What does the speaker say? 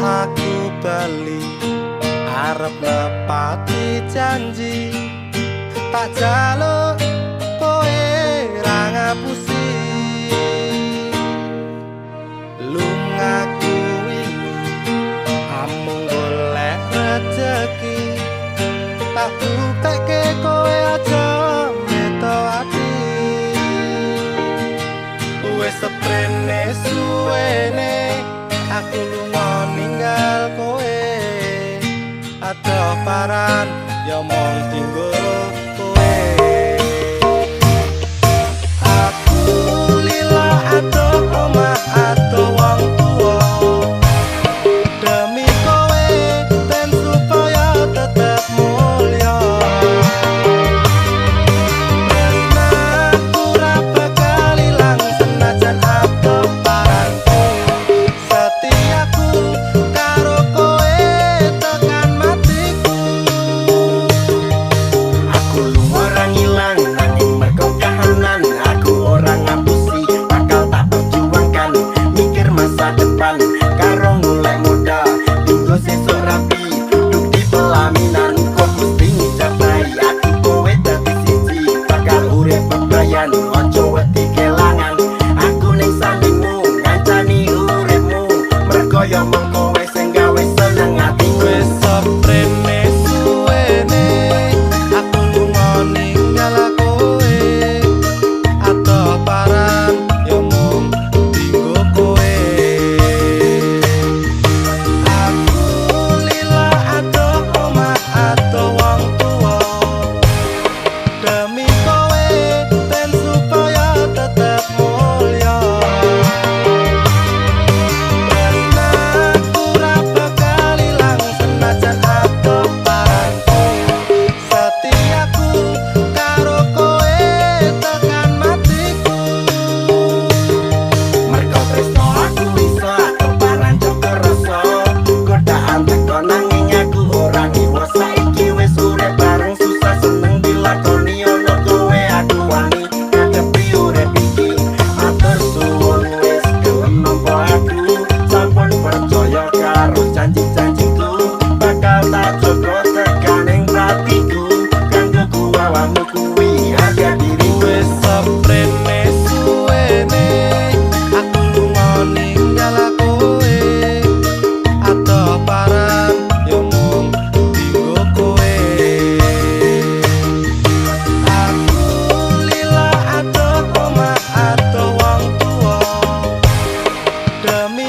Aku bali arep nepati janji, tak jaluk kowe ra ngapusi. Lungaku wingi amung golek rejeki, tak buktekke kowe aja meto ati. Wis seprene suwene aku lunga ninggal kowe, adoh paran ya mung dinggo kowe. Aku lila adoh omah adoh wong tuwa, demi kowe ben supaya tetep mulya. Tresnaku ra bakal ilang senajan adoh paranku, setiaku karo kowe tekan matiku. Aku lunga ora ngilang nanging mergo kahanan, aku ora ngapusi bakal tak perjuangkan. Mikir masa depan karo golek modal dinggo sesuk rapi duduk di pelaminan. Kok Gusti ngijabahi aku kowe dadi siji, bakal urip bebrayan aja wedi kelangan. Aku ning sandingmu ngancani uripmu, mergo ya mung kowe sing gawe seneng atiku. Wis seprene suwene aku lunga ninggal kowe, adoh paran ya mung dinggo kowe. Aku lila adoh omah adoh wong tuwa, demi kowe ben supaya tetep mulya. Tresnaku ra bakal ilang senajan adoh paranku, setiaku karo kowe tekan matiku. Mergo tresno aku iso adoh paran jaga rasa, godaan teko nanging aku ora ngiwo. Saiki wis urip bareng susah seneng dilakoni, ana kowe aku wani ngadepi urip iki. Matur suwun wis gelem nampa aku, sampun percaya karo janji-janjiku, bakal tak jaga tekaning atiku. Kanggo kuwawamu kuwi harga diriku. Wis seprene suwene aku lunga ninggal kowe, adoh paran ya mung dinggo kowe. Aku lila adoh omah adoh wong tuwa, demi